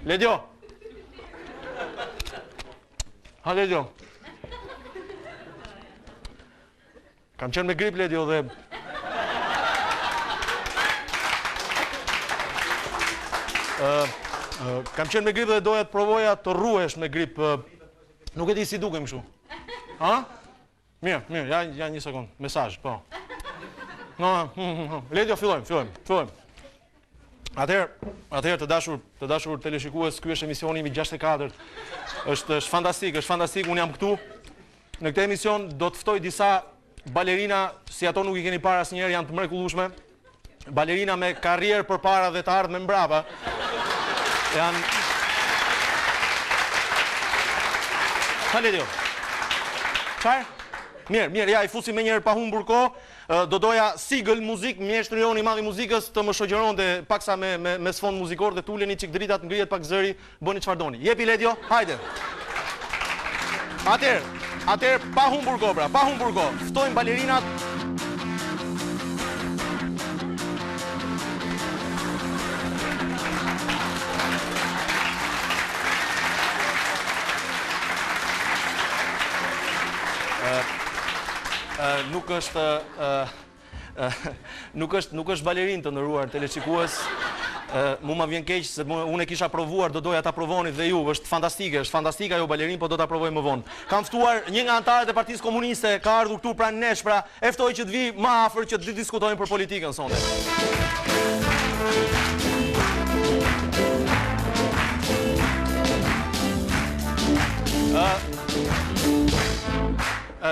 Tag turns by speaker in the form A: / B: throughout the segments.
A: Ledio. Ha Ledio. Kam qenë me grip Ledio dhe kam qenë me grip dhe doja të provoja të rruhesh me grip. Nuk e di si dukem kështu. Ha? Mirë, mirë, ja, ja një sekond. Mesazh, po. No, hm, hm, hm. Ledio, fillojmë, fillojmë, fillojmë. Atëherë, atëherë të dashur, të dashur teleshikues, ky është emisioni im i 64. Është është fantastik, është fantastik, unë jam këtu. Në këtë emision do të ftoj disa balerina, si ato nuk i keni parë asnjëherë, janë të mrekullueshme. Balerina me karrierë përpara dhe të ardhme mbrapa. Janë Ha Ledio. Çfarë? Mirë, mirë, ja i fusim menjëherë pa humbur kohë. Do doja sigël muzikë, mjeshtri jonë i madh i muzikës të më shoqëronte paksa me me me sfond muzikor dhe t'uleni çik dritat, ngrihet pak zëri, Bëni çfarë doni. Jepi Ledio, hajde. Atëherë, atëherë pa humbur kohë pra, pa humbur kohë. Ftojmë balerinat. Nuk është Nuk është nuk është balerinë të nderuar teleshikues. Mu ma vjen keq se unë e kisha provuar, do doja ta provonit dhe ju. Është fantastike, është fantastike ajo balerinë, po do ta provoj më vonë. Kam ftuar një nga anëtarët e Partisë Komuniste, ka ardhur këtu pranë nesh, pra e ftoj që të vijë më afër që të diskutojmë për politikën sonte.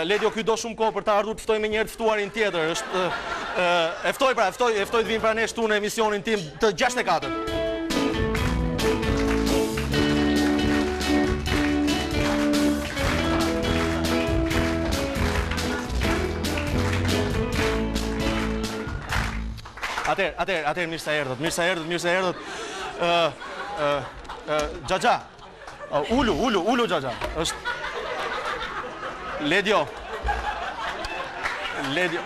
A: Ledio, ky do shumë kohë për të ardhur, të ftoj menjëherë të ftuarin tjetër. Është e ftoj pra, e ftoj, e ftoj të vijë pranë nesh këtu në emisionin tim të 64. Atëherë, atëherë, atëherë mirë se erdhët, mirë se erdhët, mirë se erdhët. Ë, ë, ë, xhaxha, Ulu, ulu, ulu xhaxha. Është Ledio. Ledio.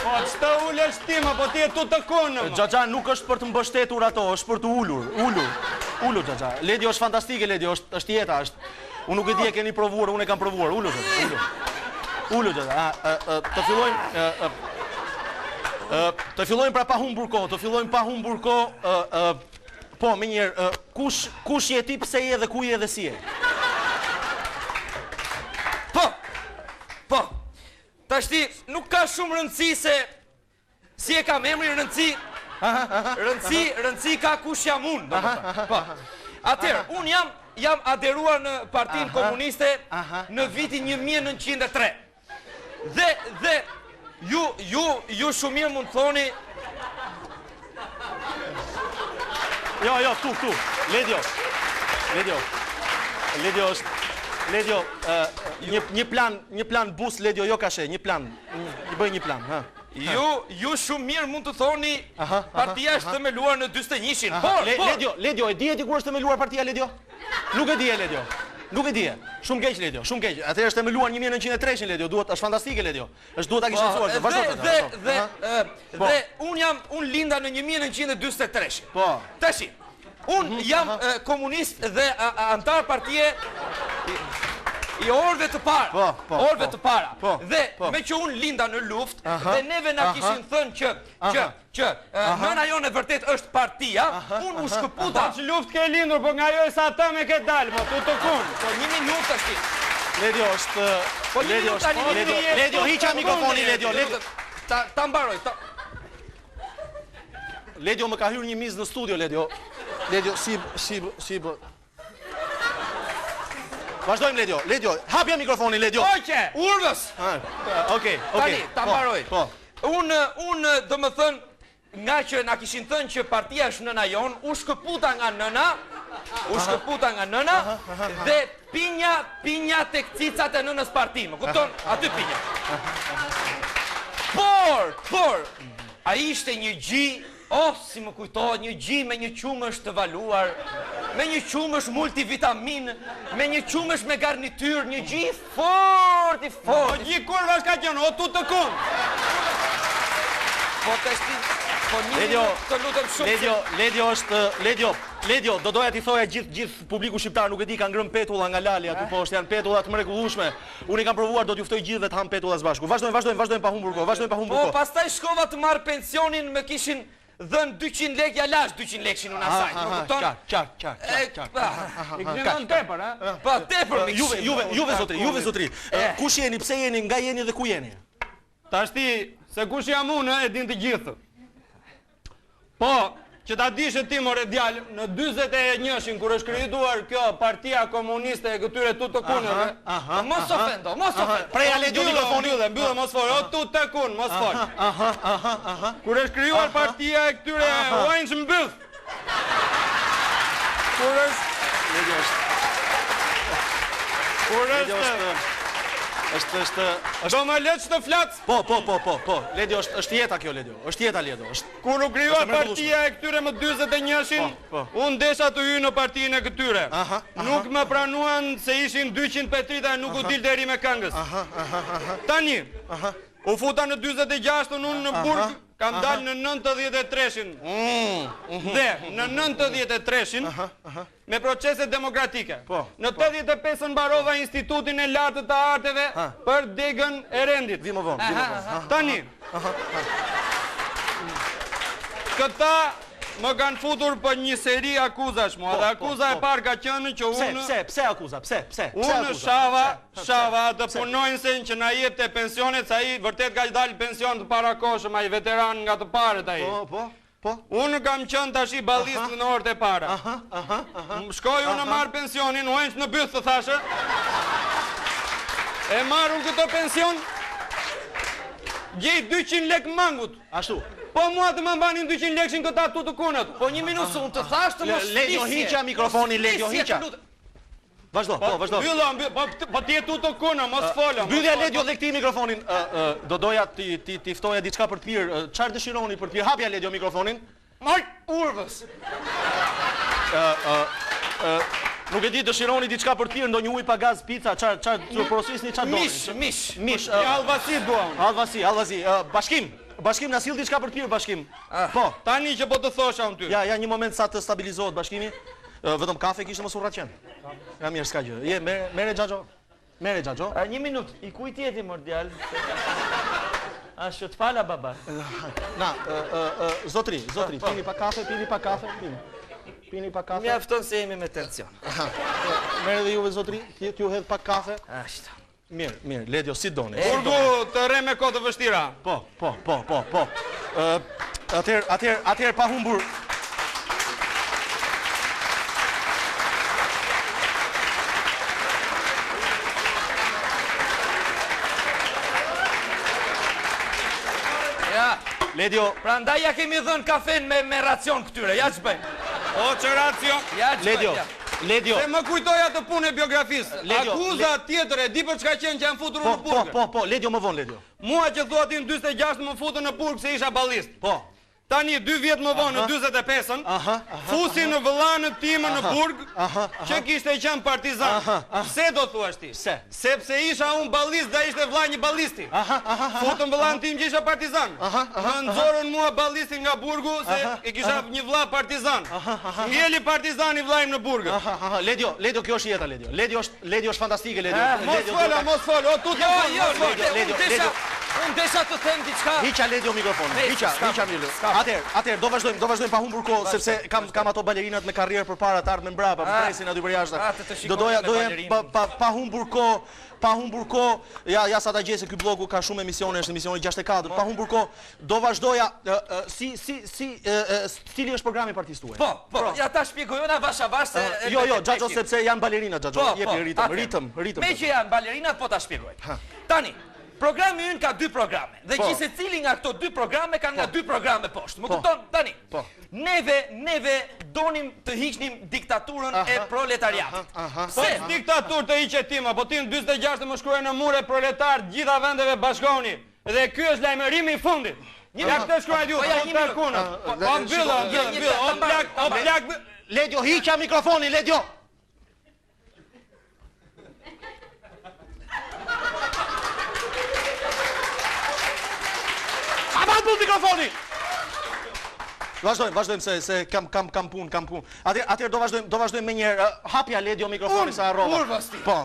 B: Po ç'të ulesh ti më, po ti je tu të kunë.
A: Xhaxha nuk është për të mbështetur ato, është për të ulur. Ulu. Ulu xhaxha. Ledio është fantastike, Ledio, është është jeta, është. Unë nuk e di e keni provuar, unë e kam provuar. Ulu xhaxha, ulu. Ulu xhaxha. Të fillojmë ë ë të fillojmë pra pa humbur kohë, të fillojmë pa humbur kohë ë Po, menjëherë, kush, kush je ti, pse je dhe ku je dhe si je?
C: Po, po, tashti nuk ka shumë rëndësi se si e kam emrin rëndësi, rëndësi, rëndësi ka kush jam unë, domethënë. Po, atëherë, unë jam, jam aderuar në Partinë Komuniste në vitin 1903. Dhe, dhe, ju, ju, ju shumë mirë mund të thoni...
A: Jo, jo, këtu, këtu, Ledio, Ledio, Ledio është, Ledio, një, një plan, një plan bus, Ledio, jo kashe, një plan, një bëj një plan, ha.
C: Ju, ju shumë mirë mund të thoni, partia është themeluar në 41-shin, por, por...
A: Ledio, Ledio, e dije ti kur është themeluar partia, Ledio? Nuk e dije Ledio. Nuk e dije. Shumë keq Ledio, shumë keq. Atëherë është themeluar 1903-shin Ledio, duhet, është fantastike Ledio. Është duhet ta kishe
C: po,
A: mësuar. Vazhdo.
C: Dhe dhe dhe po. dhe unë jam unë linda në 1943-shin.
A: Po.
C: Tashi, unë mhm, jam komunist dhe anëtar partie i orëve të para.
A: Po, po,
C: orëve
A: po,
C: të para.
A: Po,
C: dhe
A: po.
C: meqë unë linda në luftë dhe neve na kishin thënë që që Që, nëna jonë e vërtetë është partia, unë u shkëputa.
B: Po ç'luftë ke lindur, po nga ajo e sa tëme ke dalë, mo, tu të kun.
C: Po një minutë tash.
A: Ledio është
C: Po një minutë tani, një
A: minutë. Ledio, hiqja mikrofonin Ledio, Ledio.
C: Ta ta mbaroj, ta
A: Ledio më ka hyrë një mizë në studio Ledio. Ledio si si si bë. Vazhdojmë Ledio, Ledio, hapja mikrofonin Ledio.
C: Oqe, urvës.
A: Okej, okej.
C: Tani ta
A: po,
C: mbaroj.
A: Po.
C: Unë, unë, domethënë, ngaqë na kishin thënë që partia është nëna jonë, u shkëputa nga nëna, u shkëputa nga nëna dhe pinja, pinja tek cicat e nënës parti, më kupton? Aty pinja. Por, por, ai ishte një gji Oh, si më kujtohet një gji me një qumësht të valuar, me një qumësht multivitamin, me një qumësht me garnityrë, një gji i fortë, i fortë.
B: Po gji kurvash ka qenë, o tu të kun.
C: Po tashti, Po një
A: Ledio,
C: minutë, të lutem shumë.
A: Ledio, Ledio është Ledio, Ledio, do doja t'i thoja gjithë gjithë publiku shqiptar, nuk e di, kanë ngrënë petulla nga Lali aty poshtë, janë petulla të mrekullueshme. Unë i kam provuar, do t'ju ftoj gjithëve të hamë petulla së bashku. Vazhdojmë, vazhdojmë, vazhdojmë pa humbur kohë, vazhdojmë pa humbur
C: Po,
A: kohë.
C: pastaj shkova të marr pensionin, më kishin dhënë 200 lekë, ja lash 200 lekëshin unë asaj, më kupton?
A: Qartë, qartë, qartë,
C: E,
A: qartë.
C: pa,
B: I kishin dhënë tepër, a?
C: pa tepër më
A: Juve,
C: kishin.
A: juve, juve zotri, juve zotri. Kush jeni, pse jeni, nga jeni dhe ku jeni?
B: Tashti, se kush jam unë, e din të gjithë. Po, që ta dishe ti more djalë, në 41-shin kur është krijuar kjo partia komuniste e këtyre tutukunëve,
C: Po, Mos ofendo, mos ofendo.
A: Preja Ledio
B: Mbyllë,
A: mikrofonin.
B: Mbyllë, mbyllë, mos fol, o tu të kun, mos fol. Kur është krijuar partia e këtyre ujnës mbyll. Kur është
A: Ledio është,
B: kur
A: Ledio
B: është
A: është është është është
B: do më lëç të flas.
A: Po, po, po, po, po. Ledio është është jeta kjo Ledio. Është jeta Ledio, është
B: Kur u krijua
A: Është e mrekullueshme.
B: partia e këtyre më 41-shin,
A: Po, po.
B: unë desha të hyj në partinë e këtyre.
A: Aha, aha.
B: Nuk më pranuan se ishin 200 petrita e nuk u dil deri me këngës. Tani, u futa në 46-ën unë në burg, kam dalë në 93-shin.
A: Mm, mhm.
B: Dhe në 93-shin, me procese demokratike.
A: Po,
B: Në 85-ën mbarova Institutin e Lartë të Arteve për degën e rendit.
A: Vi më vonë, vi më vonë.
B: Tani, këta më kanë futur për një seri akuzash mua, dhe
A: po,
B: akuza e
A: po.
B: parë ka qenë që
A: Pse,
B: unë
A: pse, pse akuza? Pse, pse? Pse
B: Unë
A: akuza?
B: shava, shava atë punonjësen që na jepte pensionet, se ai vërtet ka dalë pension të parakohshëm, ai veteran nga të parët ai.
A: Po, po, po.
B: Unë kam qenë tash i ballist në orët e para.
A: Aha, aha, aha.
B: Shkoj unë në marr pensionin, u enq në byth të thashë. E marr unë këtë pension, gjej 200 lek mangut.
A: Ashtu.
B: Po mua të më mbanin 200 lekshin këta tu të kunët.
C: Po një minutë, se unë të thash të mos
A: Ledio
C: flisje.
A: hiqa mikrofonin, Ledio
C: Mos flisje,
A: hiqa.
C: të lutem.
A: Vazhdo, po, vazhdo.
B: Mbylla, mbyll, po, po ti je tu të kunë, mos fol. mos
A: Mbyllja
B: fol.
A: Ledio dhe këtij mikrofonin. Ë, ë, do doja ti ti ti ftoja diçka për të pirë. Ë, Çfarë dëshironi për të pirë? Hapja Ledio mikrofonin.
C: Mor urvës.
A: Nuk e di, dëshironi diçka për të pirë, ndonjë ujë pa gaz, pica, çfarë çfarë të porosisni, çfarë doni?
C: Mish, mish.
A: Mish,
B: Një
A: ë,
B: allvasi dua unë.
A: Allvasi, allvasi, ë, Bashkim, Bashkim na sill diçka për të pirë, Bashkim. Po.
B: Tani që po të thosha unë ty.
A: Ja, ja një moment sa të stabilizohet Bashkimi. Ë, vetëm kafe kishte mos u rraqen. Ja mirë, s'ka gjë. Je, mere, mere xhaxho. Mere xhaxho.
D: A, një minutë, i kujt jeti mor djalë? Ashtu të fala baba.
A: Na, ë, ë, ë, zotri, zotri, pini pa kafe, pini pa kafe, pini. Pini pa kafe.
C: Mjafton se jemi me tension.
A: Merë edhe juve zotri, ti t'ju hedh pak kafe.
C: Ashtu.
A: Mirë, mirë, Ledio, si doni.
B: Burgu të re me kohë të vështira.
A: Po, po, po, po, po. Ë, atëherë, atëherë, atëherë pa humbur.
C: Ja,
A: Ledio,
C: prandaj ja kemi dhënë kafen me me racion këtyre. Ja ç'bëjmë.
B: O që racion.
C: Ja ç'bëjmë.
A: Ledio,
C: ja.
A: Ledio.
B: Se më kujtoj atë punë e biografisë.
A: Ledio,
B: Akuza tjetër e di për çka qenë që janë futur
A: Po,
B: unë në
A: po,
B: burg.
A: po, po, Ledio më vonë, Ledio.
B: Mua që thua ti në 46 më futën në burg se isha ballist.
A: Po.
B: Tani dy vjet më vonë në 45-ën,
A: Aha, aha,
B: fusin në vëllanë tim në burg,
A: aha, aha.
B: që kishte qenë partizan.
A: Aha, aha.
B: Pse do thuash ti?
A: Pse?
B: Sepse isha unë ballist dhe ishte vëlla një ballisti.
A: Aha, aha, aha.
B: Futën vëllanë tim që isha partizan.
A: Aha, aha,
B: Më nxorën mua ballistin nga burgu se e kisha një vëlla partizan. Ngeli partizani vëllai im në burg.
A: Aha, aha, Ledio, Ledio, kjo është jeta, Ledio. Ledio është, Ledio është fantastike, Ledio.
B: Mos
A: Ledio,
B: fol,
A: duhet ta-
B: mos fol, o tu të
C: Jo,
B: fol,
C: jo,
B: mos fol.
C: Ledio,
A: Ledio,
C: unë desha,
A: Ledio.
C: unë desha të them diçka.
A: Hiqa Ledio mikrofonin.
C: Nejse,
A: Hiqa,
C: s'ka-
A: hiqa mirë.
C: s'ka.
A: Atëherë, atëherë do vazhdojmë, do vazhdojmë pa humbur kohë sepse kam kam ato balerinat me karrierë përpara, të ardhmen mbrapa, më
C: Ah.
A: presin aty për jashtë.
C: Ah, të të shikoj
A: Do doja,
C: me
A: doja
C: balerinën.
A: pa pa pa humbur kohë, pa humbur kohë. Ja, ja sa ta gjej se ky bloku ka shumë emisione, është emisioni 64. Pa humbur kohë, do vazhdoja ë, ë, si si si ë, ë, cili është programi i partisë tuaj?
C: Po, po, ja ta shpjegoj unë avash avash se e-
A: Jo, jo,
C: e-
A: Xhaxho
C: e-
A: sepse janë balerina Xhaxho.
C: Po,
A: Jepi
C: po,
A: ritëm,
C: atëherë.
A: ritëm, ritëm.
C: Me që janë balerinat, po ta shpjegoj. Tani, programi ynë ka dy programe dhe
A: Po.
C: gjithsecili nga këto dy programe kanë nga dy programe poshtë. Më
A: Po.
C: kupton? Tani.
A: Po.
C: Neve, neve donim të hiqnim diktaturën e proletariatit.
B: Po
C: Pse?
B: diktatur të hiqe ti, ma, po ti në 46 më shkruaj në mure proletar të gjitha vendeve bashkoni. Dhe ky është lajmërimi i fundit. Ja këtë shkruaj ju,
C: Po, ja,
B: po
C: një
B: të
C: minutë.
B: kunët. Po mbylla, mbylla,
C: një-
B: mbylla, o
C: ta mbaroj,
B: plak,
C: ta
B: o
C: mbaroj.
B: plak.
A: Ledio, hiqa mikrofonin, Ledio. Aman bu mikrofoni! Vazhdojmë, vazhdojmë se se kam kam kam punë, kam punë. Atëherë atëherë do vazhdojmë, do vazhdojmë menjëherë. Hapja Ledio mikrofonin se harrova.
C: Urvës ti.
A: Po.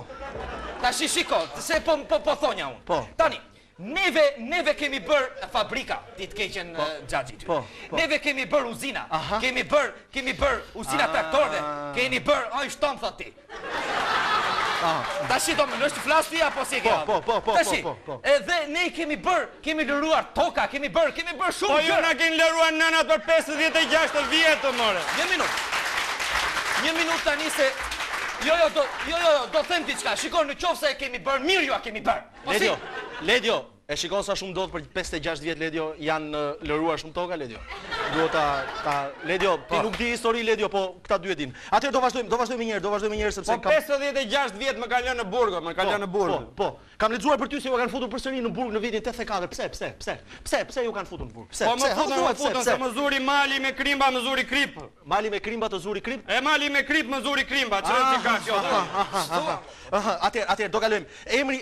C: Tashi shiko, se po po po thonja unë.
A: Po.
C: Tani, neve neve kemi bër fabrika, ti të keqen po. xhaxhi ty.
A: Po, po.
C: Neve kemi bër uzina, kemi bër kemi bër uzina traktorëve, kemi bër, oj shtom thot ti. Tashi do më lësh të flas ti apo si e ke?
A: Po, po, po, po,
C: Tashi,
A: po, po, po.
C: Edhe ne kemi bër, kemi lëruar toka, kemi bër, kemi bër shumë
B: Po ju
C: gjëra.
B: na keni lëruar nënat për 56 vjet të more.
C: Një minutë. Një minutë tani se Jo, jo, do, jo, jo, jo, do them diçka. Shiko, në qoftë se e kemi bërë, mirë ju a kemi bërë. Po si?
A: Ledio, Ledio, e shikon sa shumë ndodh për 56 vjet Ledio janë lëruar shumë toka Ledio. Duhet ta ta Ledio, ti
C: Po.
A: nuk di histori Ledio, po këta dy e din. Atëherë do vazhdojmë, do vazhdojmë një herë, do vazhdojmë një herë sepse
B: Po 56 vjet më ka lënë në burg, më ka lënë në burg.
A: Po, po. Kam lexuar për ty se ju kanë futur përsëri në burg në vitin 84. Pse, pse, pse? Pse, pse ju kanë futur në burg? Pse?
B: Po më
A: pse? Ha,
B: futën,
A: thuaj,
B: më futën,
A: pse,
B: se më zuri mali me krimba, më zuri krip.
A: Mali me krimba të zuri krip?
B: E mali me krip më zuri krimba, çfarë si ka kjo tani?
A: Aha, atëherë, atëherë do kalojmë. Emri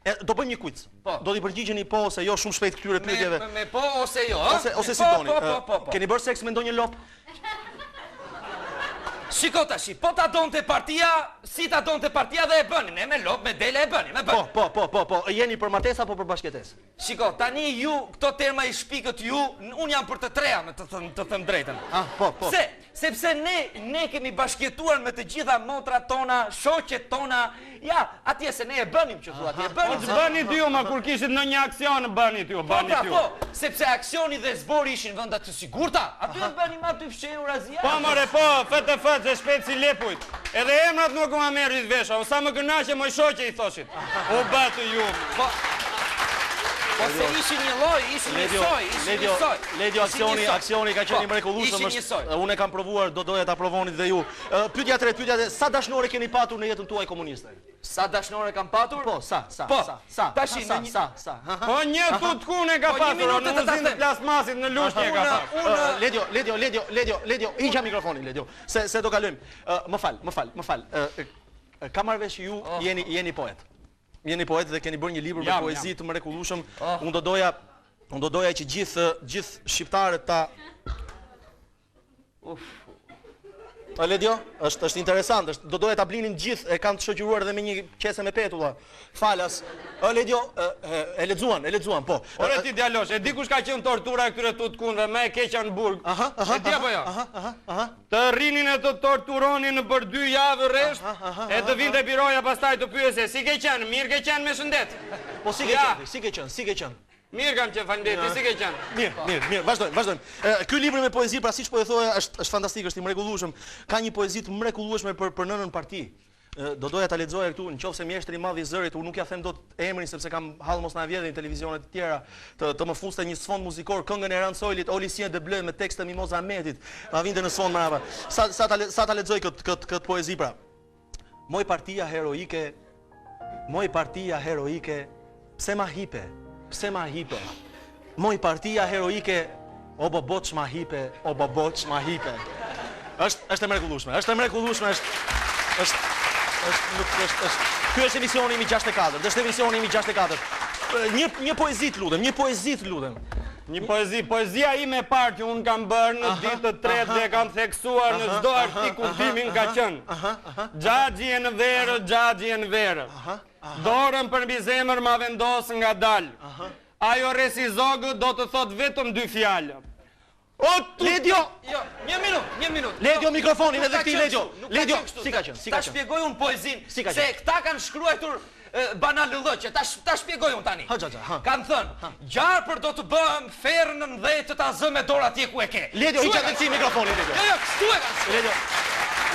A: e, do bëjmë një quiz.
C: Po.
A: Do t'i përgjigjeni po ose jo shumë shpejt këtyre
C: Me,
A: pyetjeve.
C: me, me po ose jo, ë?
A: Ose ose si
C: po,
A: doni.
C: Po, po, po, po.
A: Keni bërë seks me ndonjë lop?
C: Shiko tashi, po ta donte partia, si ta donte partia dhe e bënim. Ne me lop, me dele e bënim, e
A: Po,
C: bënim.
A: po, po, po, po. Jeni për martesë apo për bashkëjetesë?
C: Shiko, tani ju këto terma i shpikët ju, unë jam për të treja, me të them të them drejtën.
A: Ah, po, po.
C: Pse? Sepse ne ne kemi bashkëjetuar me të gjitha motrat tona, shoqet tona. Ja, atje se ne e bënim që thua, atje e
B: Po
C: bënim.
B: ç'bënit ju ma kur kishit ndonjë aksion bënit ju,
C: Po,
B: bënit
C: pra,
B: ju.
C: po, sepse aksioni dhe zbori ishin venda të sigurta. Aty e bënim aty fshehur azia.
B: Po more po, FTF se shpejt si lepujt. Edhe emrat nuk ma merrit vesha, o sa më kënaqe moj shoqe i thoshit. U bëtë ju.
C: Po. Po se ishin një lloj, ishin një soj, ishin
A: Ledio,
C: një soj.
A: Ledio,
C: Ishin
A: aksioni,
C: një soj.
A: aksioni ka qenë i
C: Po,
A: mrekullueshëm.
C: Ishin një soj.
A: Unë e kam provuar, do doja ta provonit dhe ju. Ë, Pyetja e tretë, pyetja e tretë, sa dashnore keni patur në jetën tuaj komuniste?
C: Sa dashnore kam patur?
A: Po, sa, sa,
C: Po,
A: sa, sa,
C: tashi,
A: sa,
C: në një-
A: sa, sa. ha, ha.
B: Po një tutkun e ka
C: Po, një
B: pasur,
C: minutë
B: në
C: të ta
B: uzinë të
C: them.
B: plasmasit në Lushnjë e ka
C: Unë-
B: pasur.
C: unë-
A: Ë, Ledio, Ledio, Ledio, Ledio, Ledio, hiqa mikrofonin, Ledio, se se do kalojmë. Ë, Më fal, më fal, më fal. Ë, ë, Kam marrë vesh ju
C: Oh.
A: jeni jeni poet. Jeni poet dhe keni bërë një libër me
B: Jam,
A: poezi
B: jam.
A: të mrekullueshëm.
C: Oh.
A: Unë do doja unë do doja që gjithë gjithë shqiptarët ta
C: Uf.
A: Po Ledio, është është interesant, është do doja ta blinin gjithë, e kam të shoqëruar edhe me një qese me petulla. Falas. Ë Ledio, e, e, e lexuan, e lexuan, po.
B: Ore ti djalosh, e di kush ka qenë tortura e këtyre tutkunëve më e keqja në burg?
A: Aha, aha,
B: E di apo jo?
A: Aha, aha, aha.
B: Të rrinin e të torturonin në për dy javë rresht, e të vinte biroja pastaj të pyesje, si ke qenë, mirë ke qenë me shëndet.
A: Po si ke
B: Ja.
A: qenë, ti, si ke qenë, si ke qenë?
B: Mirë kam qenë, faleminderit, ti si ke qenë?
A: Mirë, mirë, mirë, vazhdojmë, vazhdojmë. Ë, Ky libër me poezi, pra siç po e thoja, është është fantastik, është i mrekullueshëm. Ka një poezi të mrekullueshme për për nënën parti. Ë, Do doja ta lexoja këtu, nëse mjeshtri i madh i zërit, unë nuk ja them dot emrin sepse kam hall mos na e vjedhin televizionet e tjera, të të më fuste një sfond muzikor këngën e Ran Sojlit, O Lucien de Bleu me tekst të Mimoza Ahmetit. Ma vinte në sfond mbrapa. Sa sa ta le- sa ta lexoj kët kët kët poezi pra. Moj partia heroike, moj partia heroike, pse ma hipe, pse ma hipe? Moj partia heroike, o boboç ma hipe, o boboç ma hipe. Është është e mrekullueshme, është e mrekullueshme, është është është nuk është është Ky është emisioni im i 64, është emisioni im i 64. Një një poezi të lutem, një poezi të lutem.
B: Një poezi, poezia ime e parë që unë kam bërë në ditë të tretë dhe e kam theksuar në çdo artikull timin ka qenë. Xhaxhi e në verë, xhaxhi e në verë. Dorën përmbi zemër ma vendos nga dal. Ajo resi zogë do të thot vetëm dy fjalë. O tu
A: Ledio,
C: Jo, një minutë, një minutë.
A: Ledio
C: Jo,
A: mikrofonin
C: nuk
A: edhe
C: ka
A: këtij
C: qenë
A: Ledio.
C: kështu, nuk ka
A: Ledio,
C: qenë kështu.
A: si ka qenë, si ka
C: Ta
A: qenë.
C: shpjegoj unë poezin,
A: Si ka
C: se
A: qenë?
C: këta kanë shkruajtur e, banalëllëqe, ta sh- ta shpjegoj unë tani.
A: Ha, xa, xa, ha.
C: Kanë thënë, gjarpër do të bëhem ferrën në dhe të ta zë me dorë atje ku e ke.
A: Ledio,
C: Kështu e
A: hiqa
C: kanë
A: edhe këtij mikrofonin Ledio.
C: Jo, jo, kështu e kanë shkruar.
A: Ledio,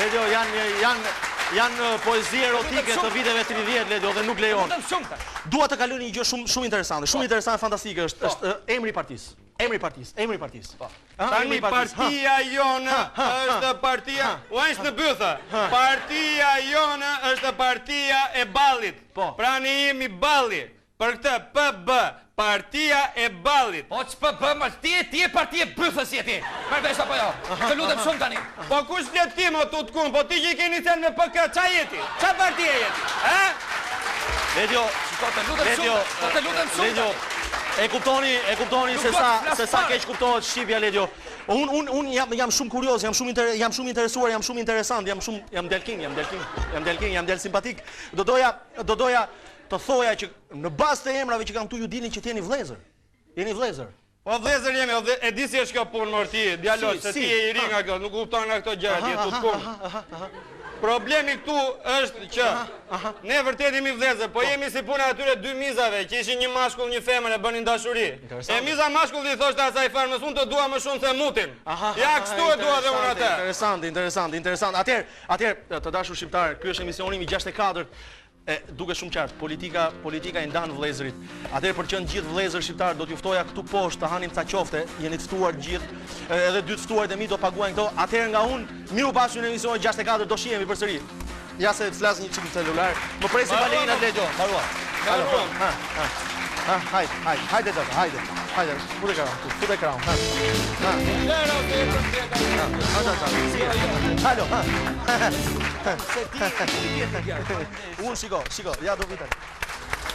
A: Ledio janë janë janë poezi erotike të viteve 30 Ledio dhe nuk lejon.
C: Lutem shumë tani.
A: Dua të kaloj në një gjë shumë shumë interesante, shumë interesante fantastike është është ë, emri i partisë. Emri i partisë, emri i partisë. Po.
B: Tani partia jonë është partia, u është në bythë. Partia jonë është partia e ballit.
A: Po.
B: Pra ne jemi balli. Për këtë PB, partia e ballit.
C: Po ç'po bë më ti je ti je parti e bythës je ti. Merr vesh apo jo? Të lutem shumë tani.
B: Po kush flet ti mo tutkun? Po ti që i ke inicial me PK, qa jeti? Qa partie jeti? Ha?
A: Ledio,
C: Shiko, të lutem
A: Ledio,
C: shumë. Po të lutem shumë.
A: Ledio,
C: tani.
A: e kuptoni, e kuptoni
C: Nuk
A: se
C: dua
A: sa
C: të flas
A: se sa
C: fare.
A: keq kuptohet shqipja Ledio. Unë un, un jam jam shumë kurioz, jam shumë inter, jam shumë interesuar, jam shumë interesant, jam shumë jam djalë king, jam djalë king, jam djalë king, jam djalë simpatik. Do doja do doja të thoja që në bazë të emrave që kam këtu ju dilni që të jeni vëllezër. Jeni vëllezër.
B: Po vëllezër jemi, o, e di si është kjo punë mor ti, djalosh, se ti je i ri nga kjo, nuk kupton nga këto gjëra, ti je tutkum. Problemi këtu është që ne vërtet jemi vëllezër, po jemi si puna e atyre dy mizave që ishin një mashkull, një femër e bënin dashuri. E miza mashkulli i thoshte asaj femrës, unë të dua më shumë se mutin. Ja kështu e dua dhe unë atë.
A: Interesant, interesant, interesant. Atëherë, atëherë, të dashur shqiptarë, ky është emisioni im i 64 E duket shumë qartë, politika, politika i ndan vëllezërit. Atëherë për të qenë gjithë vëllezër shqiptarë, do t'ju ftoja këtu poshtë të hanim ca qofte, jeni të ftuar të gjithë, edhe dy të ftuarit e mi do paguajnë këto. Atëherë nga unë, mirupafshim në emisionin 64, do shihemi përsëri. Ja se flas një çik në celular. Më presin balerinat Ledio, mbaruam.
B: Mbaruam.
A: Ha, ha. Ha, hajde, hajde, hajde tata, hajde. Hajde, fute krahun, fute krahun, ha. Ha. Ha, ha, ha. Halo, ha.
D: Se ti, ti je
A: Unë shiko, shiko, ja do vi tani.